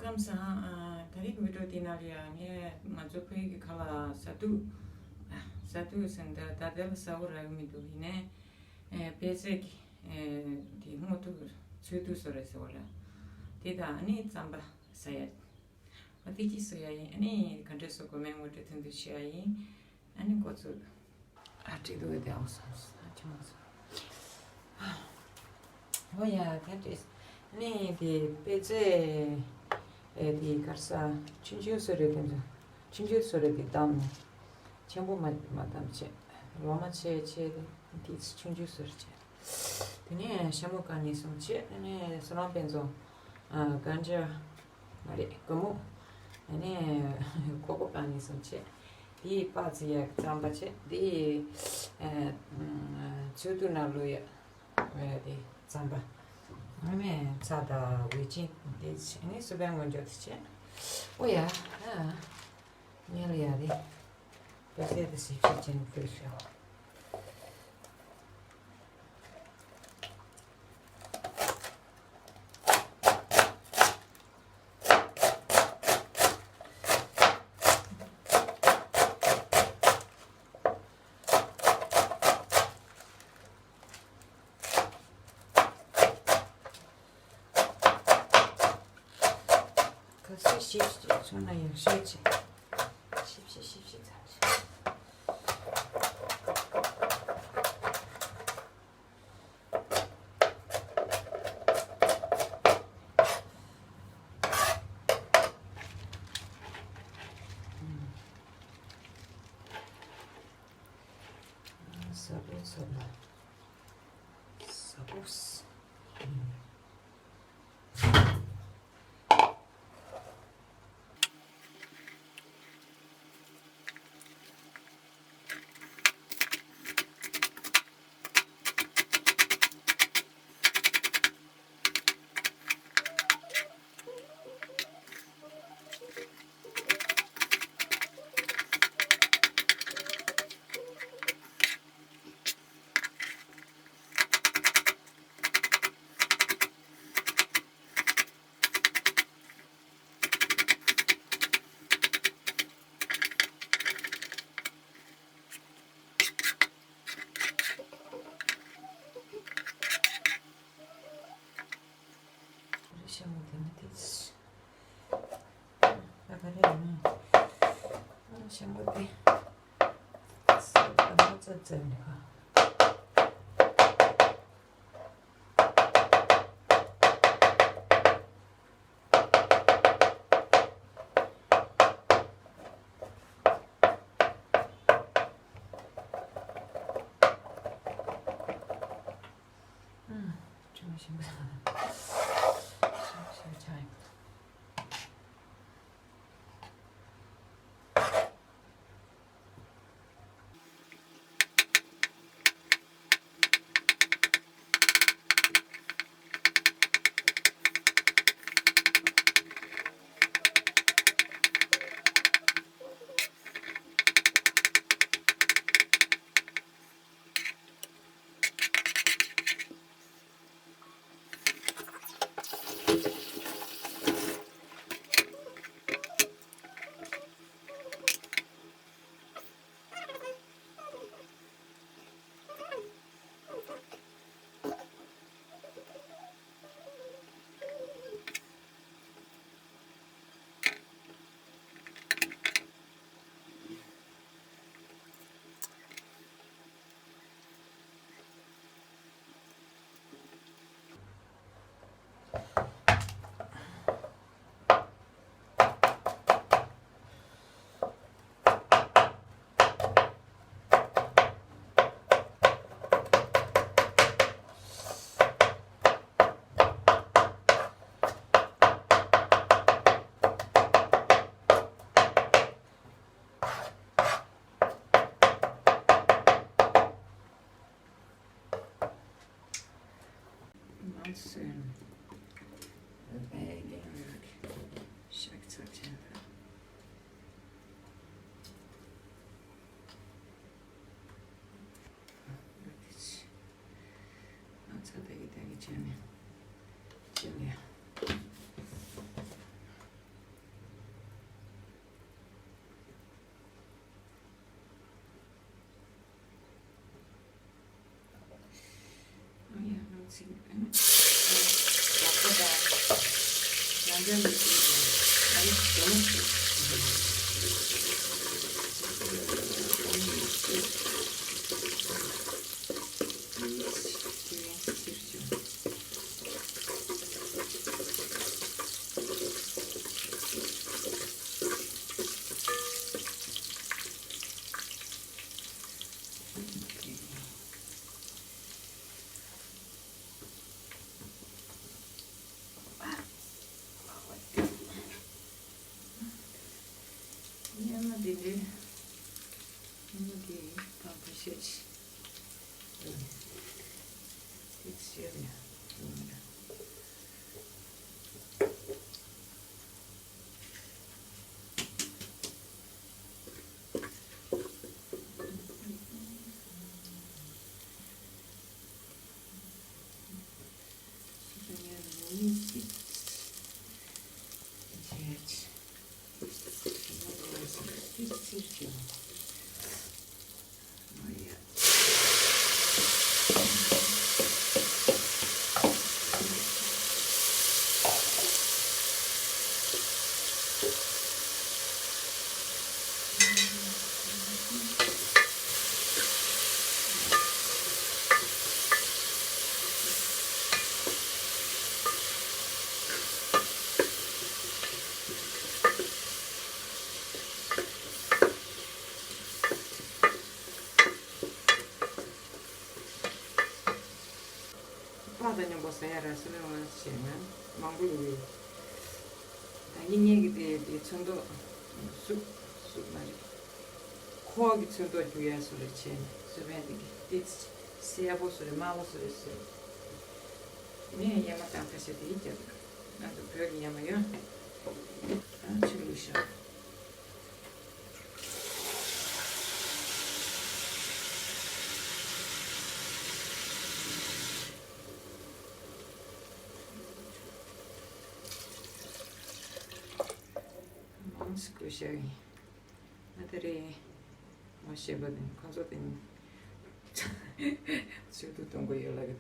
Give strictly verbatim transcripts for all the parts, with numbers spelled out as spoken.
བསམ་སང་། ཨ། ད་རེས་ཀྱི་བི་ཌིའོ་དེ་ནང་ལ་ཡང་ངས་ང་ཚོ་བོད་ཀྱི་ཁ་ལ་ཟྭ་ཐུག་ཨ། ཟྭ་ཐུག་ཟེར་འདི་ད་ལྟ་ལ་ཟྭ་བོ་རག་གི་མི་འདུག་ཡིན་ནའི་ཨ། པད་ཚལ་གྱི་ཨ། དེ་སྔོ་ཐུག་ཚོས་ཐུག་བཟོ་རེད་ཟེར་བ་ར། དེ་དང་ཨ་ནི་རྩམ་པ་ཟ་ཡ། ཨ། དེ་གཅིག་བཟོ་ཡ་ཡིན། ཨ་ནི་ག་འདྲས་བཟོ་དགོས་མིན་ངོ་སྤྲོད་ཐུང་ཐུང་བྱེད་ཡ་ཡིན། ཨ་ནི་འགོ་ཚུགས། ཨ། བྲིས་འདུག་དེ་ཨང་སང་ཨ་ཆུང་སང་། ཨོ་ཡ། དེ་འདྲས། ཨ་ནི་དེ་པད་ཚལ་ཨེ་དེ་གར་ས་ཆུང་ཆུང་བཟོ་རེད། དེ་ཚོ་ཆུང་ཆུང་བཟོ་རེད། དེ་བསྡམས་ནས་ཆེན་པོ་མ་མ་བསྡམས་བྱས། ལོ་མ་ཆེ་ཆེ་དེ་དེ་ཆུང་ཆུང་བཟོ་རེད་བྱས། དེ་ནས་ཤ་མོ་བཀང་ནས་སོང་བྱས། ཨ་ནི་སོ་ལང་དཔེ་མཛོ་ཨ་གན་ཇ། མ་རེད། སྒོར་མོ། ཨ་ནི་ཀོ་ཀོ་བཀང་ནས་སོང་བྱས། དེའི་པགས་བཙིར་ཡག་རྩམ་པ་བྱས། དེའི་ཨ། ཚོས་ཐུག་ནང་བླུགས་ཡག་ཨ། དེ་རྩམ་པ། ཨ་ནི་ཚྭ་དང་ཝེ་ཅིན་དེ་བྱས་ནས་སུ་བན་ངོ་འཇོག་དེ་བྱས། ཨོ་ཡ། ཨ། ཉལ་ཡ་རེད། པད་ཚལ་དེ་ཞིབ་ཞིབ་བྱས་ནས་བཀོལ་ཤོག་ག་ཚོད་ཞིབ་ཞིབ་བྱུང་ན་ཡག་ཤོས་ཆེ། ཞིབ་ཞིབ་ཞིབ་ཞིབ་ཚར་ཤག་ཟྭ་པོ་ཚོ་ལ་ཟྭ་པོ། རེ་ཞིམ་པོ་དེ་ནི་དེ། ད་ག་རེ་ཡིན་ན། ཞིམ་པོ་དེ། ས་ད་མ་ཙ་ཙ་ནི་ག་ཨུམ། ཅུང་ཞིམ་པོ། ཞིམ་པོ་ཞིམ་པོ་ཆགས་ཡོད། མ་སོན། ཨེ་ཡ་ཤག་ཚ་ཅན་པ། ཨ་ཚ་ད་གི་ད་གི་ཅན་ནི་ཅན་ཡ། ཉི་མ་འདི་འདྲའི་ཉི་མ་འདི་དང་པོ་ཤེས། འདི་ཤེས་ཡ། ཕག་དང་མཉམ་པོ་ཟ་ཡ་ར་སོ་ལེ་བ་བྱས་ན་མང་པོ་ཡོད། ད་ངེད་གཉིས་ཀྱི་དེ་དེ་ཚོན་མདོག་སུབ་སུབ་མ་རེད། ཁོག་གི་ཚོན་མདོག་རྒྱུ་ཡ་སོ་རེ་བྱས་ནས་སུབ་ཡ་དེ་གི་དེ་སེར་པོ་སོ་རེ་དམར་པོ་སོ་རེ་སོ་རེ། ངས་ཡ་མ་དང་ཁ་ཤས་དེ་རྒྱབ། ང་ཚོ་བོད་ཀྱི་ཡ་མ་ཡོད། ཨ་ཆུ་ལུག་ཤ། མང་སྐུ་ཞབས་ཡིན། ང་ད་རེས་ང་ཞེས་པ་དེ་ཁོང་ཚོ་དེ་ཚོད་དུ་གཏོང་གི་ཡོད་ལ་གི།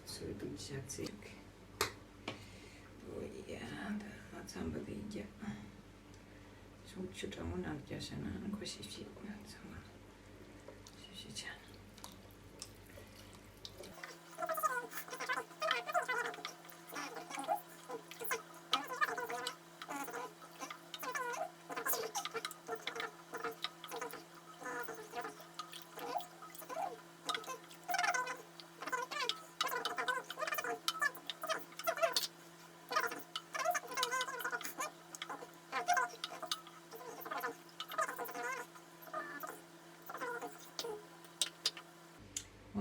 ཚོད་དུ་བཞག་ཚིག་ཨོ་ཡ། ད་ང་ཚང་པ་དེ་རྒྱ། ཆུང་ཆུ་གྲང་མོ་ནང་རྒྱ་བཞག་ན་ཁོ་ཤི་ཤི་ང་ཚང་མ་ཤི་ཤི་ཆ།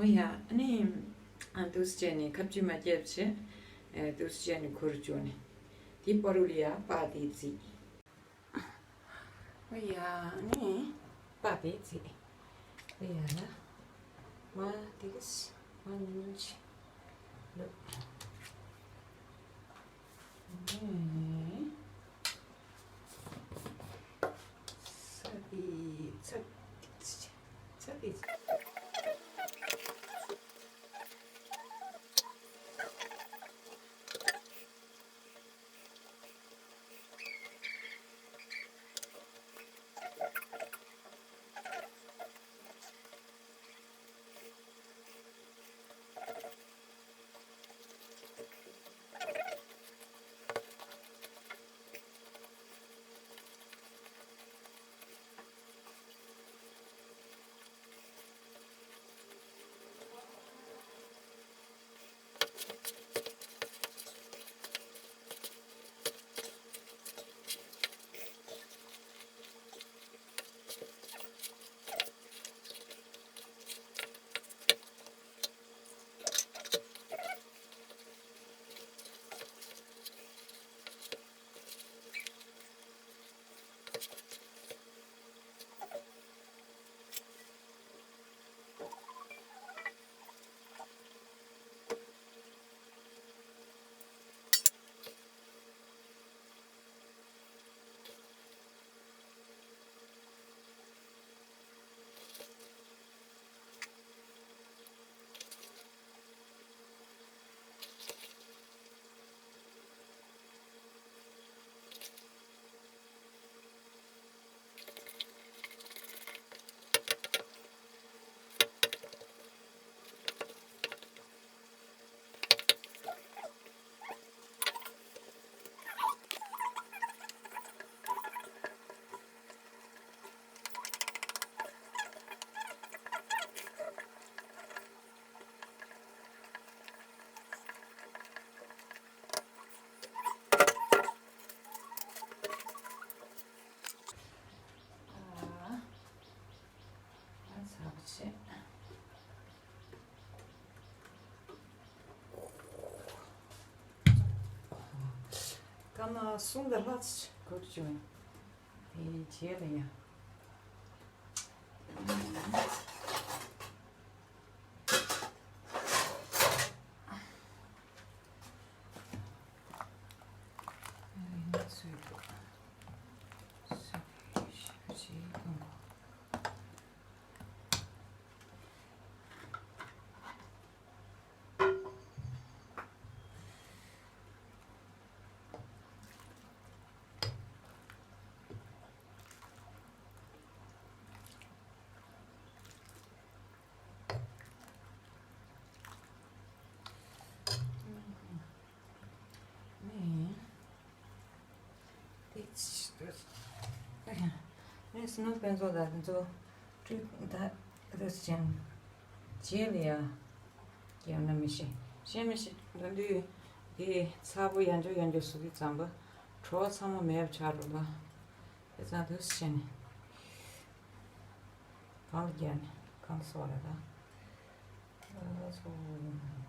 འོ་ཡ། ཨ་ནི་ཨ་འདུག་སེ་བྱས་ནས་ཁ་བཅུ་མ་བརྒྱབ་བྱས། ཨ་འདུག་སེ་བྱས་ནས་ཁུར་བཅུག་ནས་དེ་པ་རུ་ལི་ཡ་པ་དེ་བརྩིས། འོ་ཡ། ཨ་ནི་པ་དེ་བརྩིས། འོ་ཡ་ལ། མ་དེ་གི་མ་ཉིན་ཅི་ལོ། ཨ་ནི། ཚ་བི་ཚ་བི་ཚ་བི། སྐར་མ་གསུམ་དང་ལྷག་ཙམ་འགོར་བྱུང་། དེའི་རྗེས་ལ་ཡང་། ནས་སི་ནོ་དཔོན་ཚོགས་དང་དེ་ཚོ་ཁྲུས་ད་རེས་ཅན་རྗེས་ལ་ཡ་ཡང་ན་མི་ཤེས་ཤེས་མི་ཤེས་འདུག་དེ་ཚ་པོ་ཡང་འཇོག་ཡང་འཇོག་སུ་གི་ཙམ་པ་གྲོགས་ཚང་མ་མེད་པ་ཆགས་འགྲོ་ལ། དེ་ཙང་དུ་ཤེས་ནས་གང་ལ་རྒྱག་ནས་གང་ལ་སོགས་རེད་ད། ཨ་སོགས།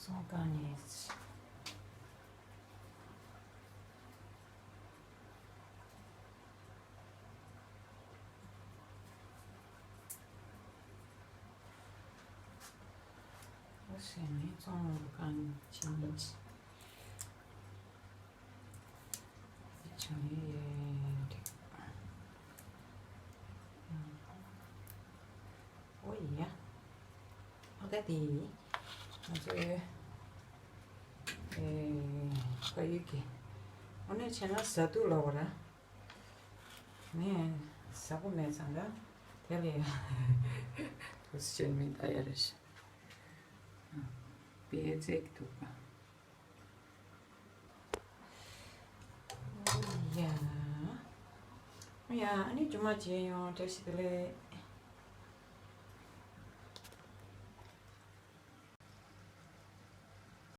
སོང་གང་ནས། ཨོ་ཤེས་ནི་ཙོང་ལ་གང་ཕྱིན་ནི་ཅི་ཆང་ཡེ་འགྲིག་ཨོ་ཡ། ཨོ་ད་དེ་ང་ཚོའི་ཨེ་ཕ་ཡུལ་གྱི་ཨོ་ནས་བྱས་ན་ཟ་དུག་ལ་བ་ར། ངས་ཟ་པོ་མེད་ཙང་ད་དེ་ལས་ཡ་དུ་སུ་ཅན་མིན་ད་ཡ་རེ་ཞིག་པའི་རྩེག་འདུག་པ། ཡ། ཡ་ཨ་ནི་རྒྱུ་མ་བྱས་ཡོང་བཀྲ་ཤིས་བདེ་ལེགས།